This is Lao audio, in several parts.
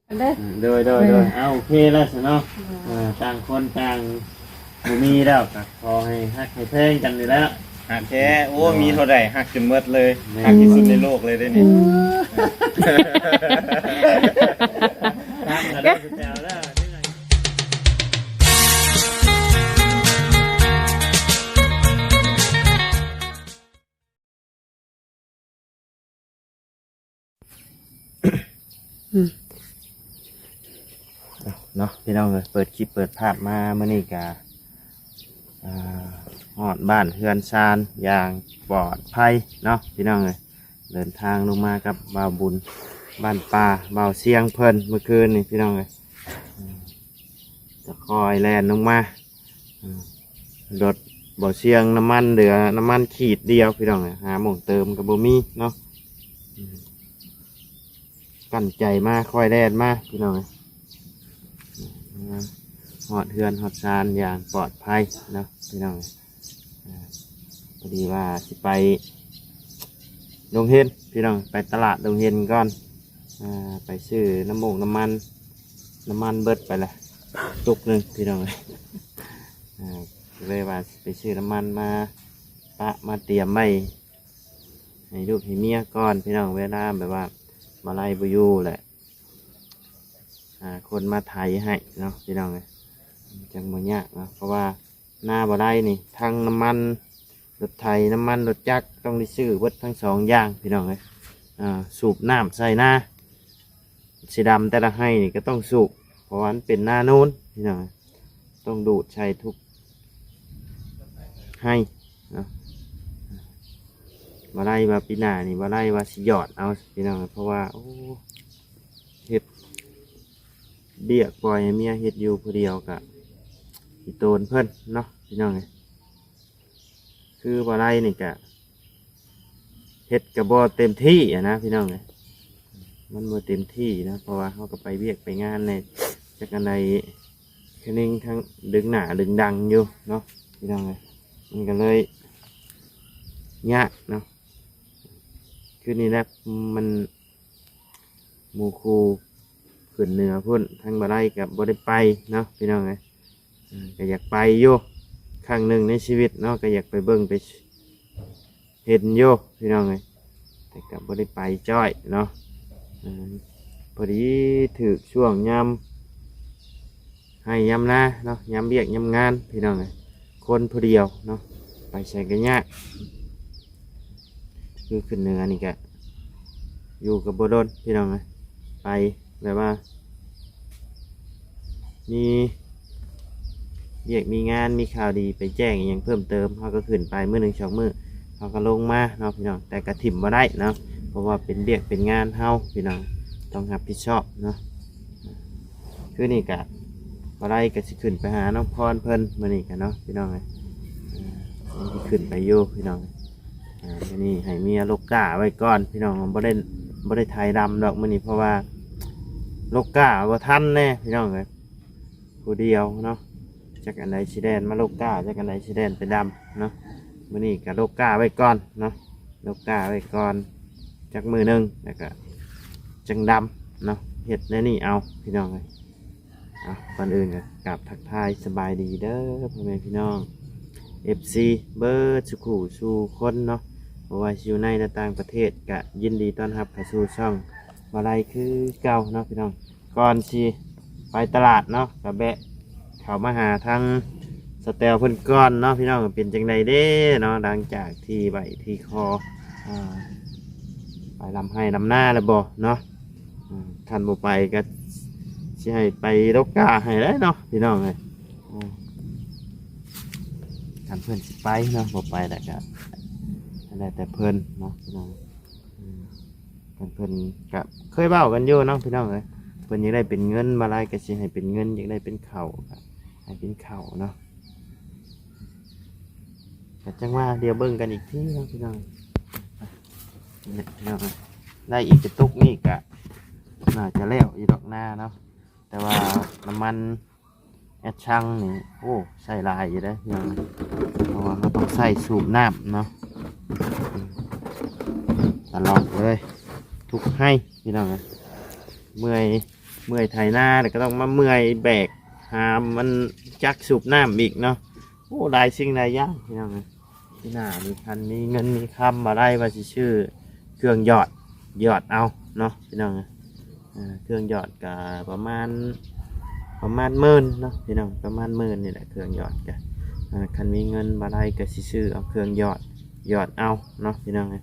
ເດີ ໂດຍ ໂດຍ ໂດຍ ເອີ ເອົາ ໂອເຄແລ້ວຊັ້ນເນາະ ເອີ ຕ່າງຄົນຕ່າງບໍ່ມີແລ້ວ ກໍຂໍໃຫ້ຮັກໃຫ້ແພງກັນນີ້ແຫຼະ ຮັກແທ້ ໂອ້ ໂດຍ ມີເທົ່າໃດຮັກຈົນໝົດເລີຍ ແມ່ນ ຮັກທີ່ສຸດໃນໂລກເລີຍເດ້ນີ້ ອືມ ຕາມກັນເດີ ເຈົ້າເດີ. ເອົາເນາະ ພີ່ນ້ອງເອີຍ ເປີດຄລິບເປີດພາບມາມື້ນີ້ກະ ອ່າ ຮອດບ້ານເຮືອນຊານຢ່າງປອດໄພເນາະ ພີ່ນ້ອງເອີຍ. ເດີນທາງລົງມາກັບບ່າວບຸນ ບ້ານປ່າ ບ່າວຊຽງເພິ່ນ ເມື່ອຄືນນີ້ ພີ່ນ້ອງເອີຍ ອືມ ຈະຄ່ອຍແລ່ນລົງມາ ອືມ ລົດບ່າວຊຽງ ນ້ຳມັນເຫຼືອ ນ້ຳມັນຂີດດຽວ ພີ່ນ້ອງເອີຍ ຫາໝ່ອງເຕີມກໍບໍ່ມີເນາະ ອືມ ກັ້ນໃຈມາ ຄ່ອຍແລ່ນມາ ພີ່ນ້ອງເອີຍ ອືມ ຮອດເຮືອນຮອດຊານຢ່າງປອດໄພເນາະ ພີ່ນ້ອງເອີຍ. ອ່າ ພໍດີວ່າຊິໄປດົງເຫັນ ພີ່ນ້ອງ ໄປຕະຫຼາດດົງເຫັນກ່ອນ ອ່າ ໄປຊື້ນ້ຳມົງນ້ຳມັນ ນ້ຳມັນເບິດໄປລະຕຸກໜຶ່ງ ພີ່ນ້ອງ ອ່າ ກໍເລີຍວ່າຊິໄປຊື້ນ້ຳມັນມາປະມາຕຽມໄວ້ໃຫ້ລູກໃຫ້ເມຍກ່ອນ ພີ່ນ້ອງ ເວລາແບບວ່າບໍ່ໄລ່ບໍ່ຢູ່ແຫຼະ ຫາຄົນມາໄຖໃຫ້ເນາະ ພີ່ນ້ອງເອີຍ ຈັ່ງບໍ່ຍາກເນາະ ເພາະວ່າ ນາບໍ່ໄດ້ນີ້ ທັງນ້ຳມັນລົດໄຖ ນ້ຳມັນລົດຈັກ ຕ້ອງໄດ້ຊື້ເບິດທັງສອງຢ່າງ ພີ່ນ້ອງເອີຍ ອ່າ ສູບນ້ຳໃສ່ນາ ຊິດຳແຕ່ລະໄຮ່ນີ້ກໍຕ້ອງສູບ ເພາະວ່າມັນເປັນນາໂນນ ພີ່ນ້ອງເອີຍ ຕ້ອງດູດໃສ່ທຸກໄຮ່ເນາະ ບໍ່ໄດ້ວ່າປີໜ້ານີ້ ບໍ່ໄດ້ວ່າຊິຫຍອດເອົາ ພີ່ນ້ອງເອີຍ ເພາະວ່າ ໂອ້ ເຮັດວຽກປ່ອຍໃຫ້ເມຍເຮັດຢູ່ຜູ້ດຽວກະຂີ້ໂຕນເພິ່ນເນາະ ພີ່ນ້ອງເອີຍ ຄືບໍ່ໄດ້ນີ້ກະເຮັດກະບໍ່ເຕັມທີ່ຫັ້ນນະ ພີ່ນ້ອງເອີຍ ມັນບໍ່ເຕັມທີ່ນະ ເພາະວ່າເຮົາກໍໄປວຽກໄປງານແດ່ ຈັກອັນໃດ ຄະນິງທັງດຶງໜ້າດຶງດັງຢູ່ເນາະ ພີ່ນ້ອງເອີຍ ມັນກໍເລີຍຍາກເນາະ ຄືນີ້ແຫຼະ ມັນ ໝູ່ຄູ່ຂຶ້ນເໜືອພຸ້ນ ທາງບໍ່ໄດ້ກໍບໍ່ໄດ້ໄປເນາະ ພີ່ນ້ອງເອີຍ ເອີ ກໍຢາກໄປຢູ່ ຄັ້ງໜຶ່ງໃນຊີວິດເນາະ ກໍຢາກໄປເບິ່ງໄປເຫັນຢູ່ ພີ່ນ້ອງເອີຍ ແຕ່ກໍບໍ່ໄດ້ໄປຈ້ອຍເນາະ ເອີ ພໍດີຖືກຊ່ວງຍາມ ໄຮ່ຍາມນາເນາະ ຍາມວຽກຍາມງານ ພີ່ນ້ອງເອີຍ ຄົນຜູ້ດຽວເນາະ ໄປໃສກໍຍາກ ຄືຂຶ້ນເໜືອນີ້ກະຢູ່ກັບບໍ່ດົນ ພີ່ນ້ອງເອີຍ ໄປແບບວ່າມີວຽກມີງານ ມີຂ່າວດີໄປແຈ້ງອີ່ຫຍັງເພີ່ມເຕີມ ເຮົາກໍຂຶ້ນໄປມື້ໜຶ່ງສອງມື້ ເຮົາກໍລົງມາເນາະ ພີ່ນ້ອງ ແຕ່ກໍຖິ້ມບໍ່ໄດ້ເນາະ ເພາະວ່າເປັນວຽກເປັນງານເຮົາ ພີ່ນ້ອງ ຕ້ອງຮັບຜິດຊອບເນາະ. ຄືນີ້ກະບໍ່ໄດ້ ກະຊິຂຶ້ນໄປຫານ້ອງພອນເພິ່ນ ມື້ນີ້ກະເນາະ ພີ່ນ້ອງເອີຍ ເອີ ຍັງຊິຂຶ້ນໄປຢູ່ ພີ່ນ້ອງ ອ່າ ມື້ນີ້ໃຫ້ເມຍລົກກ້າໄວ້ກ່ອນ ພີ່ນ້ອງ ບໍ່ໄດ້ ບໍ່ໄດ້ໄຖດຳດອກມື້ນີ້ ເພາະວ່າລົກກ້າບໍ່ທັນແດ່ ພີ່ນ້ອງເອີຍ ຜູ້ດຽວເນາະ ຈັກອັນໃດຊິແລ່ນມາລົກກ້າ ຈັກອັນໃດຊິແລ່ນໄປດຳເນາະ ມື້ນີ້ກະລົກກ້າໄວ້ກ່ອນເນາະ ລົກກ້າໄວ້ກ່ອນ ຈັກມື້ໜຶ່ງ ແລ້ວກະຈັ່ງດຳເນາະ ເຮັດແນວນີ້ເອົາ ພີ່ນ້ອງເອີຍ. ເອົາ ກ່ອນອື່ນກໍກາບທັກທາຍສະບາຍດີເດີ ພໍ່ແມ່ພີ່ນ້ອງ ເອັຟຊີ ເບິດສູ່ຄູ່ສູ່ຄົນເນາະ ບໍ່ວ່າຊິຢູ່ໃນ ແລະ ຕ່າງປະເທດ ກະຍິນດີຕ້ອນຮັບເຂົ້າສູ່ຊ່ອງບ່າວໄລຄືເກົ່າເນາະ ພີ່ນ້ອງ. ກ່ອນຊິໄປຕະຫຼາດເນາະ ກະແບະເຂົ້າມາຫາທາງສະແຕວເພິ່ນກ່ອນເນາະ ພີ່ນ້ອງ ເປັນຈັ່ງໃດເດ້ເນາະ ຫຼັງຈາກທີ່ໄຫວ້ທີ່ຂໍ ອ່າ ໄປລຳໄຮ່ລຳນາແລ້ວບໍ່ເນາະ ອ່າ ຄັນບໍ່ໄປກໍຊິໃຫ້ໄປລົກກ້າໃຫ້ແຫຼະເນາະ ພີ່ນ້ອງເອີຍ ອ່າ ຄັນເພິ່ນຊິໄປເນາະ ບໍ່ໄປແລ້ວກໍແລ້ວແຕ່ເພິ່ນເນາະ ພີ່ນ້ອງ ອືມ ເພິ່ນ ເພິ່ນກໍເຄີຍເວົ້າກັນຢູ່ເນາະ ພີ່ນ້ອງເອີຍ ເພິ່ນຢາກໄດ້ເປັນເງິນ ບ່າວໄລກໍຊິໃຫ້ເປັນເງິນ ຢາກໄດ້ເປັນເຂົ້າກໍໃຫ້ເປັນເຂົ້າເນາະ ກໍຈັ່ງວ່າ ດຽວເບິ່ງກັນອີກທີເນາະ ພີ່ນ້ອງ. ນີ້ແຫຼະ ພີ່ນ້ອງ ໄດ້ອີກກະຕຸກນີ້ກະໜ້າຈະແລ້ວຢູ່ດອກນາເນາະ ແຕ່ວ່ານ້ຳມັນແອັດຊັງນີ້ ໂອ້ ໃຊ້ຫຼາຍຢູ່ເດ້ ພີ່ນ້ອງ ເພາະວ່າເຮົາຕ້ອງໃຊ້ສູບນ້ຳເນາະ ຕະຫຼອດເລີຍ ທຸກໄຮ່ ພີ່ນ້ອງເອີຍ ເມື່ອຍ ເມື່ອຍໄຖນາ ແລ້ວກໍຕ້ອງມາເມື່ອຍແບກຫາມ ມັນຈັກສູບນ້ຳອີກເນາະ. ໂອ້ ຫຼາຍສິ່ງຫຼາຍຢ່າງ ພີ່ນ້ອງເອີຍ. ປີໜ້ານີ້ຄັນມີເງິນມີຄຳມາໄດ້ ວ່າຊິຊື້ເຄື່ອງຢອດ ຢອດເອົາເນາະ ພີ່ນ້ອງເອີຍ. ເອີ ເຄື່ອງຢອດກະປະມານ ປະມານໝື່ນເນາະ ພີ່ນ້ອງ, ປະມານໝື່ນນີ້ແຫຼະ ເຄື່ອງຢອດກະ. ເອີ ຄັນມີເງິນມາໄດ້ກະຊິຊື້ເອົາເຄື່ອງຢອດ ຢອດເອົາເນາະ ພີ່ນ້ອງເອີຍ.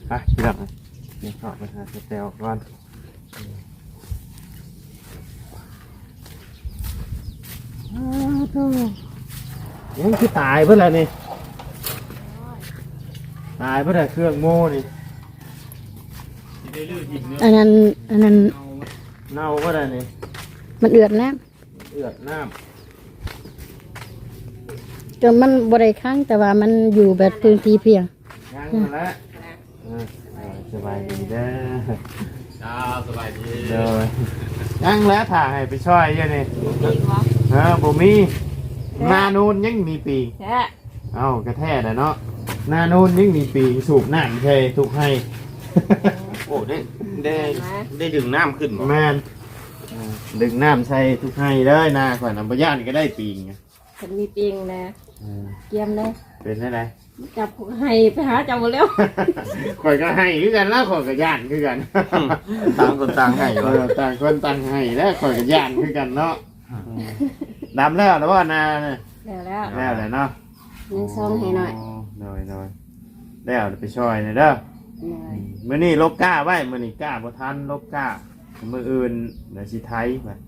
ໄປ ພີ່ນ້ອງເອີຍ ດຽວເຂົ້າໄປຫາສາວແຕວກ່ອນ. ອ້າວ ໂທ້ ຍັງຄືຕາຍເບິດແລ້ວນີ້ ຕາຍເບິດແລ້ວ ເຄື່ອງໂມນີ້. ອັນນັ້ນ ອັນນັ້ນ ເນົ່າເບິດແລ້ວນີ້ ມັນເອືອດນ້ຳ ເອືອດນ້ຳ ແຕ່ມັນບໍ່ໄດ້ຂັງ ແຕ່ວ່າມັນຢູ່ແບບພື້ນທີ່ພຽງ. ຍັງຫັ້ນແຫຼະ ເອີ ສະບາຍດີເດີ. ເຈົ້າ ສະບາຍດີ. ໂດຍ ຍັງແຫຼະ ຖ້າໃຫ້ໄປຊ່ອຍຢູ່ນີ້. ມີປີກບໍ່? ເອີ ບໍ່ມີ. ແທ້? ນານູນຍັງມີປີກ. ແທ້? ເອົ້າ ກະແທ້ແຫຼະເນາະ ນານູນຍັງມີປີກ ສູບນ້ຳໃສ່ທຸກໄຮ່. ໂອ້ ໄດ້ ໄດ້ ໄດ້ດຶງນ້ຳຂຶ້ນບໍ່? ແມ່ນ ເອີ ດຶງນ້ຳໃສ່ທຸກໄຮ່ເດີ. ນາຂ້ອຍນະ ບໍ່ຢ້ານກໍໄດ້ປີກ. ຄັນມີປີກນະ ເອີ ກຽມເລີຍ. ເປັນແນວໃດ? ຈັບໃຫ້ໄປຫາເຈົ້າໝົດແລ້ວ. ຂ້ອຍກໍໃຫ້ຄືກັນລະ ຂ້ອຍກໍຢ້ານຄືກັນ. ຕ່າງຄົນຕ່າງໃຫ້ ເອີ ຕ່າງຄົນຕ່າງໃຫ້ແລ້ວ ຂ້ອຍກໍຢ້ານຄືກັນເນາະ. ດຳແລ້ວລະບໍ່ນານະ? ແລ້ວແລ້ວ ແລ້ວແຫຼະເນາະ ຍັງຊ່ອງໃຫ້ໜ້ອຍ. ໂອ້ ໂດຍ ໂດຍ ແລ້ວໄປຊ່ອຍແດ່ເດີ. ໂດຍ ມື້ນີ້ລົກກ້າໄວ້ ມື້ນີ້ກ້າບໍ່ທັນ ລົກກ້າ. ມື້ອື່ນດຽວຊິໄຖບາດ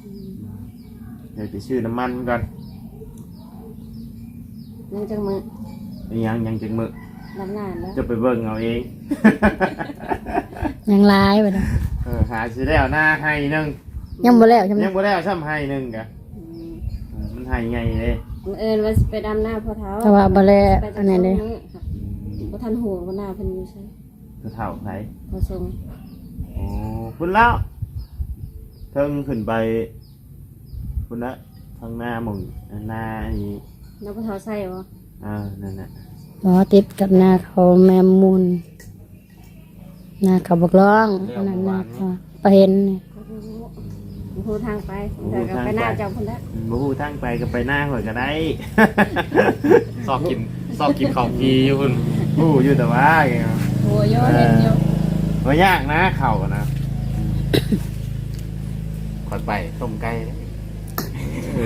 ອືມ ດຽວໄປຊື້ນ້ຳມັນກ່ອນ. ຍັງຈັກມື້? ອີຫຍັງ ຍັງຈັກມື້? ດຳນານແລ້ວ ຈະໄປເບິ່ງເອົາເອງ. ຍັງຫຼາຍບາດນີ້ ເອີ ຫາຊິແລ້ວນາໄຮ່ໜຶ່ງ ຍັງບໍ່ແລ້ວຊ່ຳ ຍັງບໍ່ແລ້ວຊ່ຳໄຮ່ໜຶ່ງກະ. ອືມ ເອີ ມັນໄຮ່ໃຫຍ່ເດ້. ມື້ອື່ນວ່າຊິໄປດຳນາພໍ່ເຖົ້າ ແຕ່ວ່າບໍ່ແລ້ວ ໄປຈັກ ອັນນັ້ນເດ້ ສອງມື້ ບໍ່ທັນຮູ້ວ່ານາເພິ່ນຢູ່ໃສ. ຜູ້ເຖົ້າໃສ? ພໍ່ຊົງ. ໂອ້ ພຸ້ນແລ້ວ ເທິງຂຶ້ນໄປພຸ້ນນະ ທາງໜ້າໝ່ອງ ນານີ້ ນາຜູ້ເຖົ້າໃສບໍ່? ເອີ ນັ້ນນະ ບໍ່ ຕິດກັບນາເຂົາແມ່ມູນ ນາເຂົາບັກລ້ອງ ແລ້ວ ອັນນັ້ນນາ ເມື່ອວານນີ້ ເຂົາ ໄປເຫັນນີ້ ບໍ່ຮູ້ ບໍ່ຮູ້ທາງໄປ ບໍ່ຮູ້ທາງໄປ ໄປນາເຈົ້າພຸ້ນແຫຼະ. ອືມ ບໍ່ຮູ້ທາງໄປກໍໄປນາຂ້ອຍກໍໄດ້. ຊອກກິນ ຊອກກິນເຂົ້າຟຣີຢູ່ພຸ້ນ. ຮູ້ຢູ່ແຕ່ວ່າ ໂອ້ຍ ເອີ ເຫັນຢູ່ ບໍ່ຍາກນາເຂົ້ານະ. ຂ້ອຍໄປຕົ້ມໄກ່ ເອີ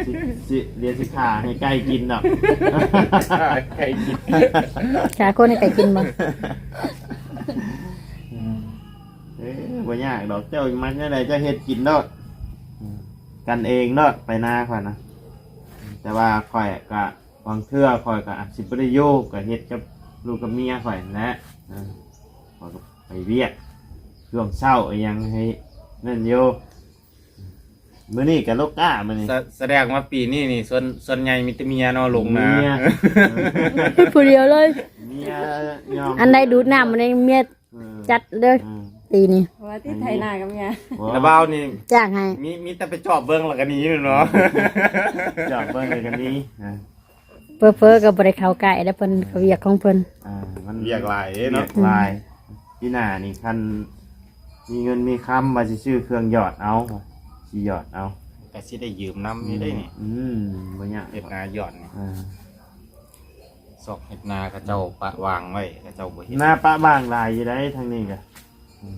ຊິ ຊິ ດຽວຊິຂ້າໃຫ້ໄກ່ກິນດອກ. ຂ້າໃຫ້ໄກ່ກິນ ຂ້າຄົນໃຫ້ໄກ່ກິນບໍ່? ອືມ ເອີ ບໍ່ຍາກດອກ ເຈົ້າມັກແນວໃດເຈົ້າເຮັດກິນໂລດ. ອືມ ກັນເອງໂລດ ໄປນາຂ້ອຍນະ. ແຕ່ວ່າຂ້ອຍກະ ບາງເທື່ອຂ້ອຍກະອາດຊິບໍ່ໄດ້ຢູ່ ກະເຮັດກັບລູກກັບເມຍຂ້ອຍຫັ້ນແຫຼະ. ເອີ ຂ້ອຍກະໄປວຽກຊ່ວງເຊົ້າອີ່ຫຍັງໃຫ້ນັ້ນຢູ່. ມື້ນີ້ກະລົກກ້າມື້ນີ້ ສະ ສະແດງວ່າປີນີ້ນີ້ ສ່ວນ ສ່ວນໃຫຍ່ມີແຕ່ເມຍເນາະ ລົງນາ ເມຍ ຜູ້ດຽວເລີຍ. ເມຍຍອມ ອັນໃດດູດນ້ຳອັນໃດເມຍ ເອີ ຈັດເລີຍ ເອີ ປີນີ້ ວ່າຕິດໄຖນາກັບເມຍ. ໂອ້ ລະບ່າວນີ້ຈ້າງໃຫ້ ມີ ມີແຕ່ໄປຈອບເບິ່ງແລ້ວກະໜີເນາະ. ຈອບເບິ່ງແລ້ວກະໜີ ເຜີໆກໍບໍ່ໄດ້ເຂົ້າໃກ້ແລ້ວ ເພິ່ນກໍວຽກຂອງເພິ່ນ. ອ່າ ມັນວຽກຫຼາຍເດ້ເນາະ ວຽກຫຼາຍ. ອືມ ປີໜ້ານີ້ຄັນມີເງິນມີຄຳວ່າຊິຊື້ເຄື່ອງຢອດເອົາ ຊິຢອດເອົາ ກໍຊິໄດ້ຢືມນຳຢູ່ເດ້ນີ້. ອືມ ບໍ່ຍາກ ເຮັດນາຢອດນີ້ ອ່າ ຊອກເຮັດນາເຂົາເຈົ້າປະຫວ່າງໄວ້ ເຂົາເຈົ້າບໍ່ເຮັດ. ນາປະຫວ່າງຫຼາຍຢູ່ໃດ໋ ທາງນີ້ກະ ອືມ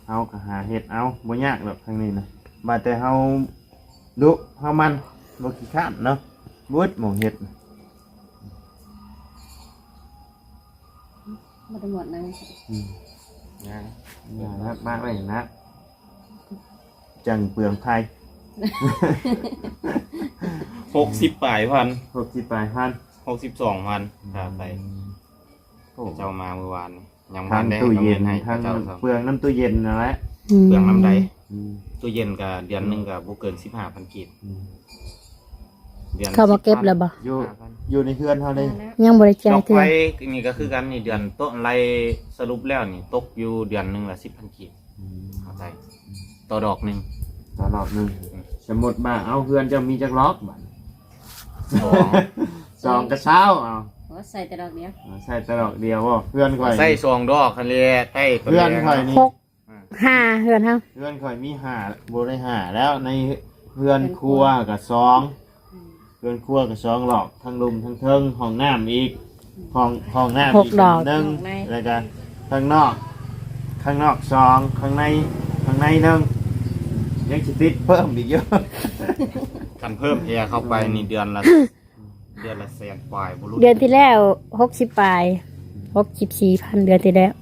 ເຮົາກະຫາເຮັດເອົາ ບໍ່ຍາກດອກທາງນີ້ນະ. ບາດແຕ່ເຮົາດຸເຮົາໝັ່ນ ບໍ່ຂີ້ຄ້ານເນາະ ບໍ່ອຶດໝ່ອງເຮັດ. ບໍ່ໄດ້ໝົດນະ. ອືມ ຍັງ ຍັງ ມາໄວ້ນະ ຈັ່ງເປືອງໄຟ. ຫົກສິບປາຍພັນ ຫົກສິບປາຍພັນ ຫົກສິບສອງພັນ ຄ່າໄຟ. ອືມ ໂອ້ ເຈົ້າມາມື້ວານນີ້ ຍັງບໍ່ທັນໄດ້ເອົາເງິນໃຫ້ເຂົາເຈົ້າຊ້ຳ. ເປືອງນຳຕູ້ເຢັນນັ້ນແຫຼະ. ອືມ ເປືອງນຳໃດ? ອືມ ຕູ້ເຢັນກະເດືອນໜຶ່ງກະບໍ່ເກີນສິບຫ້າພັນກີບ. ອືມ ເດືອນ ເຂົາມາເກັບແລ້ວບໍ່? ສິບພັນ ຢູ່ ຢູ່ໃນເຮືອນເຮົາເລີຍ ຍັງບໍ່ໄດ້ຈ່າຍເທື່ອ. ດອກໄຟນີ້ກໍຄືກັນນີ້ ເດືອນໂຕະໄລ່ສະຫຼຸບແລ້ວນີ້ຕົກຢູ່ເດືອນໜຶ່ງລະສິບພັນກີບ. ອືມ ເຂົ້າໃຈ ຕໍ່ດອກໜຶ່ງ ຕໍ່ດອກໜຶ່ງ. ອືມ ສົມມຸດວ່າ ເອົາ ເຮືອນເຈົ້າມີຈັກດອກບາດນີ້? ສອງ ສອງກະຊາວ ເອົາ. ໂອ້ ໃສ່ແຕ່ດອກດຽວ ໃສ່ແຕ່ດອກດຽວບໍ່? ເຮືອນຂ້ອຍ ໃສ່ສອງດອກຫັ້ນແຫຼະ ໃສ່ຕົວ ເຮືອນຂ້ອຍນີ້ ຫົກ ອ່າ ຫ້າ ເຮືອນເຮົາ ເຮືອນຂ້ອຍມີຫ້າ ບໍ່ໄດ້ຫ້າແລ້ວ ໃນເຮືອນຄົວກໍສອງ ອືມ ເຮືອນຄົວກໍສອງດອກ ທັງລຸ່ມທັງເທິງ ຫ້ອງນ້ຳອີກ ຫ້ອງ ຫ້ອງນ້ຳອີກ ຫົກດອກ ໜຶ່ງ ແລ້ວກໍຂ້າງນອກ ຂ້າງນອກສອງ ຂ້າງໃນ ຂ້າງໃນໜຶ່ງ ຍັງຊິຕິດເພີ່ມອີກຢູ່ ຄັນເພີ່ມແອເຂົ້າໄປນີ້ເດືອນລະ ເດືອນລະແສນປາຍບໍ່ຫຼຸດ ເດືອນທີ່ແລ້ວຫົກສິບປາຍ ຫົກສິບສີ່ພັນ ເດືອນທີ່ແລ້ວ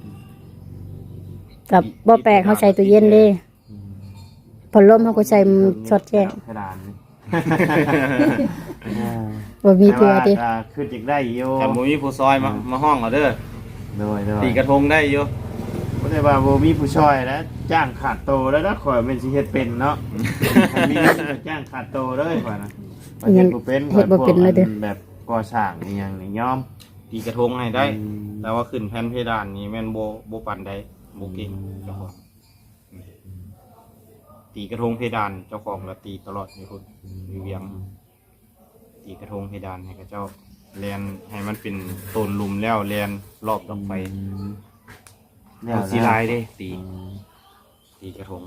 ກໍບໍ່ແປກ ເຮົາໃສ່ຕູ້ເຢັນເດ້ ອືມ ພັດລົມເຮົາກໍໃສ່ ອືມ ສອດແຈ້ງ ເພດານນີ້ ບໍ່ມີເທື່ອຕິ ແຕ່ວ່າກໍຄິດຢາກໄດ້ຢູ່ ຄັນບໍ່ມີຜູ້ຊ່ອຍມາ ອ່າ ມາຮ້ອງເອົາເດີ ໂດຍໆ ຕີກະທົງໄດ້ຢູ່ ບໍ່ໄດ້ວ່າບໍ່ມີຜູ້ຊ່ອຍນະ ຈ້າງຂາດໂຕແລ້ວນະ ຂ້ອຍແມ່ນຊິເຮັດເປັນເນາະ ຄັນມີເງິນກໍຈ້າງຂາດໂຕເດີຂ້ອຍນະ ຂ້ອຍເຮັດບໍ່ເປັນ ເຮັດບໍ່ເປັນເລີຍເດີ ຂ້ອຍພວກອັນແບບກໍ່ສ້າງອີ່ຫຍັງນີ້ຍອມ ຕີກະທົງໃຫ້ໄດ້ ອືມ ແຕ່ວ່າຂຶ້ນແຜ່ນເພດານນີ້ແມ່ນບໍ່ ບໍ່ປານໃດ ບໍ່ເກັ່ງ ອືມ ເຈົ້າຂອງ ອືມ ຕີກະທົງເພດານ ເຈົ້າຂອງກໍຕີຕະຫຼອດຢູ່ພຸ້ນ ອືມ ຢູ່ວຽງ ຕີກະທົງເພດານໃຫ້ເຂົາເຈົ້າ ແລ່ນໃຫ້ມັນເປັນໂຕນລຸ່ມແລ້ວ ແລ່ນລອບດອກໄຟ ອືມ ເອົາສີລາຍເດ້ ຕີ ອືມ ຕີກະທົງ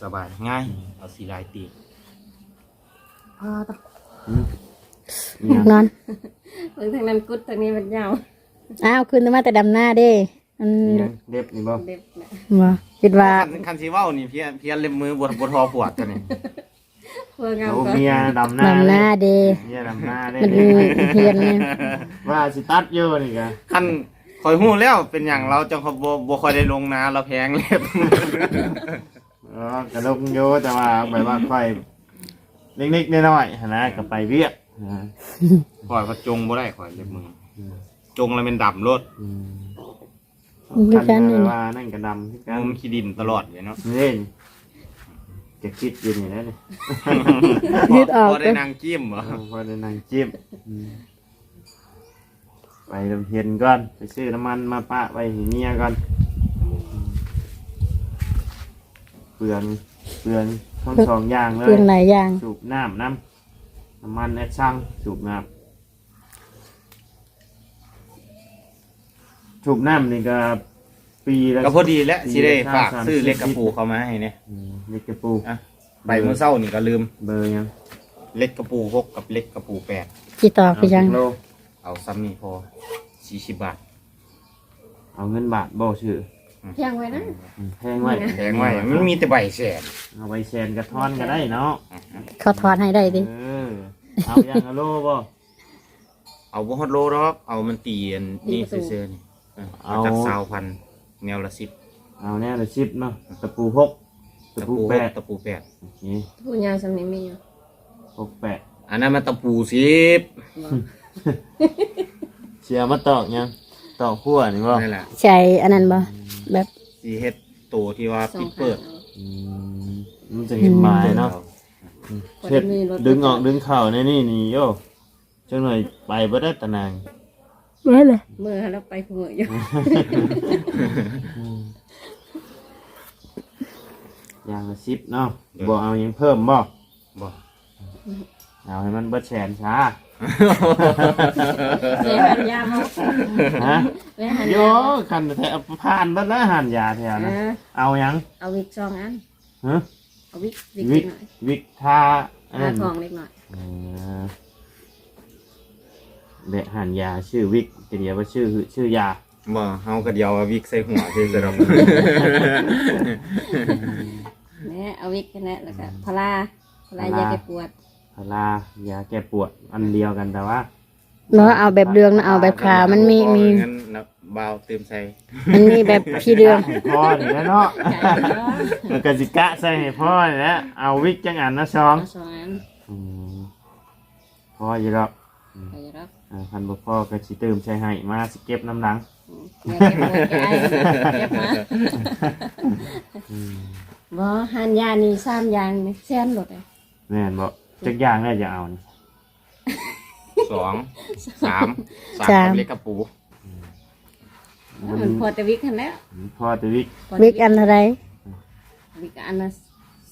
ສະບາຍງ່າຍ ອືມ ເອົາສີລາຍຕີ ອ້າວ ອືມ ນອນ ເບິ່ງທາງນັ້ນກຸດ ທາງນີ້ມັນຍາວ ອ້າວ ຄືນມາແຕ່ດຳນາເດ້ ອັນ ອີຫຍັງ ເລັບນີ້ບໍ່? ເລັບນະ ບໍ່ ຄິດວ່າ ຄັນ ຄັນຊິເວົ້ານີ້ ເພຍ ເພຍເລັບມື ບໍ່ ບໍ່ທໍ່ປວດຕົວນີ້ ຜົວງາມ ໂອ້ ກວ່າ ເມຍດຳນາ ດຳນາເດ້ ເມຍດຳນາເດ້ ມັນຮຽນນີ້ ວ່າຊິຕັດຢູ່ນີ້ກະ ຄັນຂ້ອຍຮູ້ແລ້ວເປັນຫຍັງລາວຈັ່ງ ບໍ່ ບໍ່ຄ່ອຍໄດ້ລົງນາ ລາວແພງເລັບ ອໍ ກະລົງຢູ່ ແຕ່ວ່າແບບວ່າຂ້ອຍເລັກໆນ້ອຍໆຫັ້ນນະ ກະໄປວຽກນະ ຂ້ອຍພັດຈົ່ງບໍ່ໄດ້ ຂ້ອຍເລັບມື ອືມ ຈົ່ງແລ້ວແມ່ນດຳໂລດ ອືມ ຄືກັນ ຄັນແບບວ່ານັ້ນກໍດຳຄືກັນ ງມຂີ້ດິນຕະຫຼອດເລີຍເນາະ ນີ້ ຈະຄິດຢູ່ນີ້ແຫຼະນີ້ ຄິດອອກ ພໍໄດ້ນັ່ງຈິ້ມບໍ? ເອີ ພໍໄດ້ນັ່ງຈິ້ມ ອືມ ໄປດຳເພັນກ່ອນ ໄປຊື້ນ້ຳມັນມາປະໄວ້ໃຫ້ເມຍກ່ອນ ເປືອງ ເປືອງທັງສອງຢ່າງເລີຍ ເປືອງຫຼາຍຢ່າງ ສູບນ້ຳນຳ ນ້ຳມັນແອັດຊັງ ສູບນ້ຳ ສູບນ້ຳນີ້ກໍປີລະ ກໍພໍດີແຫຼະ ປີລະ ຊິໄດ້ຝາກຊື້ເຫຼັກກະປູເຂົ້າມາໃຫ້ແດ່ ອືມ ເຫຼັກກະປູ ອ່ະ ໄປມື້ເຊົ້ານີ້ກໍລືມ ເບີຫຍັງ? ເຫຼັກກະປູຫົກກັບເຫຼັກກະປູແປດ ຕິດຕໍ່ຄືຫຍັງ? ເອົາຈັກໂລ? ເອົາຊ່ຳນີ້ພໍ ສີ່ສິບບາດ ເອົາເງິນບາດບໍ່ຊື້? ອືມ ແພງໄວ້ນະ ອືມ ແພງໄວ້ ແພງໄວ້ ມັນມີແຕ່ໃບແສນ ເອົາໃບແສນກະທອນກໍໄດ້ເນາະ ເຂົາທອນໃຫ້ໄດ້ຕິ ເອີ ເອົາຢ່າງລະໂລບໍ່? ເອົາບໍ່ຮອດໂລດອກ ເອົາມັນຕີອັນນີ້ ຕີປະຕູ ຊື່ໆນີ້ ເອີ ເອົາ ເອົາຈັກຊາວພັນ ແນວລະສິບ ເອົາແນວລະສິບເນາະ ຕະປູຫົກ ຕະປູແປດ ຕະປູແປດ ໂອເຄ ຕະປູຍາວສ່ຳນີ້ມີຢູ່ ຫົກແປດ ອັນນັ້ນມັນຕະປູສິບ ບໍ່ ຊິເອົາມາຕອກຫຍັງ? ຕອກຂົວນີ້ບໍ່? ນັ້ນແຫຼະ ໃສ່ອັນນັ້ນບໍ່? ອືມ ແບບ ຊິເຮັດໂຕທີ່ວ່າປິດເປີດ ອືມ ມັນຈະເຫັນໝາຍເນາະ ອືມ ເຮັດດຶງອອກດຶງເຂົ້າໃນນີ້ນີ້ໂຍ ຈັກໜ້ອຍໄປບໍ່ໄດ້ຕານາງ ເມື່ອຍເລີຍ ເມື່ອຍແລ້ວໄປເມື່ອຍຢູ່ ຢ່າງລະສິບເນາະ ໂດຍ ບໍ່ເອົາຫຍັງເພີ່ມບໍ່? ບໍ່ ເອົາໃຫ້ມັນເບິດແສນຊະ ໄປຫັ້ນຢາບໍ່? ຮະ? ໄປຫັ້ນຢາບໍ່? ໂຍ ຄັນແທ້ ຜ່ານເບິດແລ້ວຫັ້ນຢາແຖວນະ ເອີ ເອົາຫຍັງ? ເອົາວິກສອງອັນ ຮະ? ເອົາວິກ ວິກ ວິກ ເດັກນ້ອຍ ວິກທາ ທາທ້ອງເດັກນ້ອຍ ເອີ ແວະຮ້ານຢາຊື້ວິກ ກະດຽວວ່າຊື້ ຊື້ຢາ ບໍ່ ເຮົາກະດຽວວ່າວິກໃສ່ຫົວຊື່ໆດອກ ແມ່ນ ເອົາວິກຫັ້ນແຫຼະ ແລ້ວກະພາລາ ພາລາ ພາລາຢາແກ້ປວດ ພາລາຢາແກ້ປວດ ອັນດຽວກັນ ແຕ່ວ່າ ບໍ່ເອົາແບບເຫຼືອງນະ ເອົາແບບຂາວ ມັນມີ ມີ ເງິນນະ ບ່າວຕື່ມໃສ່ ມັນມີແບບສີເຫຼືອງ ໃຫ້ພໍ່ນີ້ແຫຼະເນາະ ໃຫ້ພໍ່ ມັນກະຊິກະໃສ່ໃຫ້ພໍ່ນີ້ແຫຼະ ເອົາວິກຈັກອັນນະ ສອງ ເອົາສອງອັນ ອືມ ພໍຢູ່ດອກ ອືມ ພໍຢູ່ດອກ ເອີ ຄັນບໍ່ພໍກະຊິຕື່ມໃສ່ໃຫ້ ມາຊິເກັບນຳຫຼັງ ອືມ ເກັບມາ ອືມ ບໍ່ ຮ້ານຢານີ້ສາມຢ່າງນີ້ແສນໂລດ ແມ່ນບໍ່? ຈັກຢ່າງແລ້ວຈະເອົານີ້? ສອງ ສາມ ສາມ ສາມ ກັບເຫຼັກກະປູ ອືມ ມັນພໍແຕ່ວິກຫັ້ນແຫຼະ ພໍແຕ່ວິກ ພໍແຕ່ວິກ ວິກອັນເທົ່າໃດ? ວິກອັນລະ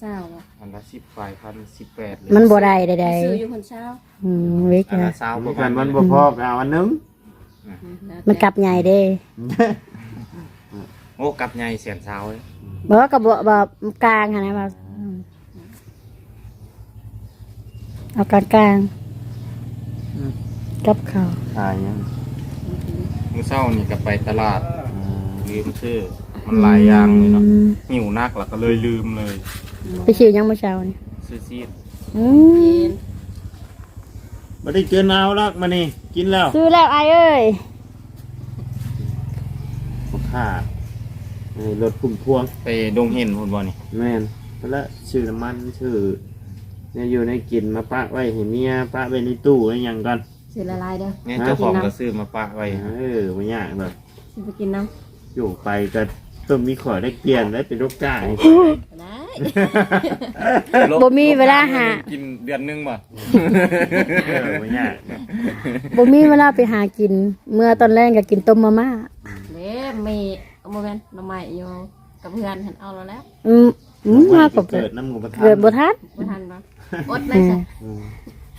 ຊາວ ອັນລະສິບປາຍພັນ ສິບແປດ ມັນບໍ່ໄດ້ໃດໆ ຊື້ຢູ່ພຸ້ນຊາວ ອືມ ວິກ ອັນລະຊາວ ຄັນມັນບໍ່ພໍກະເອົາອັນໜຶ່ງ ມັນກັບໃຫຍ່ເດ້. ໂອ້ ກັບໃຫຍ່ແສນຊາວເດ້. ບໍ່ ກໍບໍ່ ບໍ່ ກາງຫັ້ນນະ ວ່າ ອືມ ເອົາກາງໆ ອືມ ກັບເຂົ້າ. ຂາຍຫຍັງ? ມື້ເຊົ້ານີ້ກໍໄປຕະຫຼາດ ອືມ ລືມຊື້ ມັນຫຼາຍຢ່າງຢູ່ເນາະ ອືມ ຫິວໜັກ ແລ້ວກໍເລີຍລືມເລີຍ. ໄປຊື້ຫຍັງມື້ເຊົ້ານີ້? ຊື້ຊີດ. ອືມ ບໍ່ໄດ້ກິນເອົາດອກມື້ນີ້ ກິນແລ້ວ. ຊື້ແລ້ວອ້າຍເອີຍ. ບໍ່ຄ່າ ເອີ ລົດພຸ້ມພວງ ໄປດົງເຫັນພຸ້ນບໍ່ນີ້? ແມ່ນ ພຸ້ນລະ ຊື້ນ້ຳມັນ ຊື້ແນວຢູ່ແນວກິນມາປະໄວ້ໃຫ້ເມຍ ປະໄວ້ໃນຕູ້ໃນຫຍັງກ່ອນ. ຊື້ຫຼາຍໆເດີ. ແມ່ນ ຮະ? ເຈົ້າຂອງກໍຊື້ມາປະໄວ້. ເອີ ບໍ່ຍາກດອກ. ຊິໄປກິນນຳ. ຢູ່ໄປກໍຕ້ອງມີຂໍ້ແລກປ່ຽນໄດ້ ເປັນໂອກາດ. ໄດ້ ບໍ່ມີເວລາຫາ ກິນເດືອນໜຶ່ງບໍ່? ເອີ ບໍ່ຍາກ. ບໍ່ມີເວລາໄປຫາກິນ ເມື່ອຕອນແລງກໍກິນຕົ້ມມາມ່າ. ເດ້ ມີ ບໍ່ແມ່ນ ໜໍ່ໄມ້ຢູ່ກັບເຮືອນຫັ້ນ ເອົາແລ້ວແຫຼະ. ອືມ ອືມ ເຮົາກໍເກີດນຳບໍ່ທັນ ເກີດບໍ່ທັນ ບໍ່ທັນບໍ່ ອົດໄວ້ຊະ. ອືມ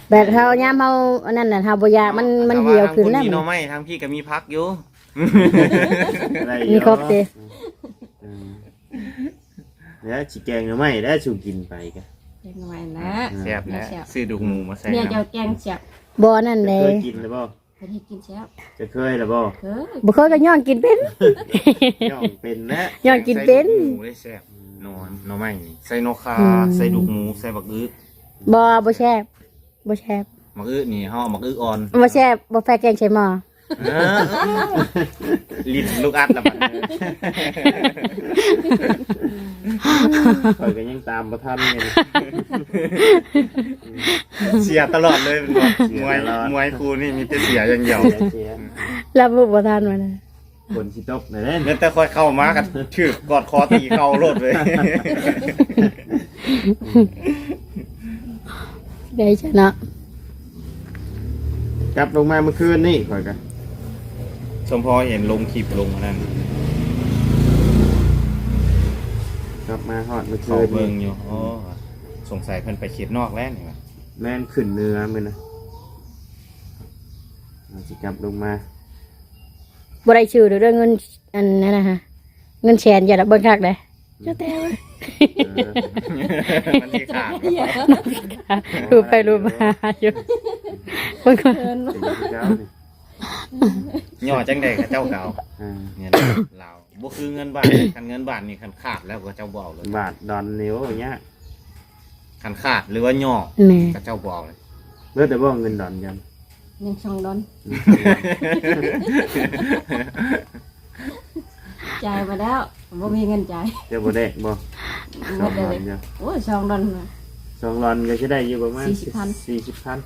ແບບເຮົາ ຍາມເຮົາອັນນັ້ນນະ ເຮົາບໍ່ຢາກ ມັນ ມັນຫ່ຽວຂຶ້ນແລ້ວ. ທາງພຸ້ນມີໜໍ່ໄມ້ ທາງພີ້ກໍມີຜັກຢູ່. ໄດ້ຢູ່ ມີຄົບຕິ. ອືມ ແລ້ວຊິແກງໜໍ່ໄມ້ແລ້ວສູ່ກິນໄປກະ ແກງໜໍ່ໄມ້ແຫຼະ. ອືມ ແຊບແຫຼະ ແຊບ ຊື້ດູກໝູມາໃສ່ ເມຍເຈົ້າແກງແຊບ. ບໍ່ ອັນນັ້ນເດ້ ເຄີຍກິນແລ້ວບໍ່? ເພິ່ນເຮັດກິນແຊບ. ເຈົ້າເຄີຍແລ້ວບໍ່? ເຄີຍ. ບໍ່ເຄີຍກໍຍ່ອງກິນເປັນ ຍ່ອງເປັນແຫຼະ ຍ່ອງກິນເປັນ. ໃສ່ດູກໝູໄດ້ແຊບ ໜໍ່ ໜໍ່ໄມ້ນີ້ ໃສ່ໜໍ່ຂ່າ ອືມ ໃສ່ດູກໝູ ໃສ່ບັກອຶ. ບໍ່ ບໍ່ແຊບ ບໍ່ແຊບ. ບັກອຶນີ້ເຮົາເອົາບັກອຶອ່ອນ. ບໍ່ແຊບ ບໍ່ແພ້ແກງໃສ່ໝໍ້. ເອີ ຫຼິ້ນລູກອັດລະບັດນີ້ ຂ້ອຍກໍຍັງຕາມບໍ່ທັນຢູ່. ເສຍຕະຫຼອດເລີຍ ເສຍຕະຫຼອດ ມວຍ ມວຍຄູ່ນີ້ມີແຕ່ເສຍຢ່າງດຽວ. ເສຍ ເສຍ ລະບຸບໍ່ທັນວ່ານະ. ຝົນຊິຕົກແລ້ວເດ້. ແມ່ນແຕ່ຂ້ອຍເຂົ້າມາກໍຖືກກອດຄໍຕີເຂົ່າໂລດເລີຍ. ໄດ້ຊະເນາະ. ກັບລົງມາມື້ຄືນນີ້ຂ້ອຍກໍ ສົມພໍເຫັນລົງຄລິບລົງອັນນັ້ນ ກັບມາຮອດມື້ຄືນນີ້ ເຂົ້າເບິ່ງຢູ່. ອໍ ສົງໄສເພິ່ນໄປເຂດນອກແລ້ວນີ້ຫວາ. ແມ່ນ ຂຶ້ນເໜືອມື້ນະ ອາດຊິກັບລົງມາ. ບໍ່ໄດ້ຊື່ເດີ ເງິນອັນນັ້ນນະ ເງິນແສນຢ່າລະເບິ່ງຄັກເດ້. ເຈົ້າແຕ່ເວີ້ຍ ເອີ ມັນຊິຂາດ ມັນຊິຂາດ ຮູບໄປຮູບມາຢູ່. ເພິ່ນກໍ ເອີ ເປັນຄືເກົ່ານີ້ ຫຍໍ້ຈັ່ງໃດເຂົາເຈົ້າກໍເອົາ. ເອີ ເງິນລາວບໍ່ຄືເງິນບາດ. ຄັນເງິນບາດນີ້ ຄັນຂາດແລ້ວເຂົາເຈົ້າບໍ່ເອົາເລີຍ. ບາດດອນນີ້ ໂອ້ ຍາກ. ຄັນຂາດ ຫຼືວ່າຫຍໍ້ ແມ່ນ ເຂົາເຈົ້າບໍ່ເອົາເລີຍ. ເບິດແລ້ວບໍ່ເງິນດອນຈັ່ງ? ຍັງສອງດອນ. ຈ່າຍມາແລ້ວ ບໍ່ມີເງິນຈ່າຍ. ເຈົ້າບໍ່ແລກບໍ່? ສອງດອນ. ໂອ້ຍ ສອງດອນນະ ສອງດອນກໍຊິໄດ້ຢູ່ປະມານສີ່ສິບພັນ ສີ່ສິບພັນ.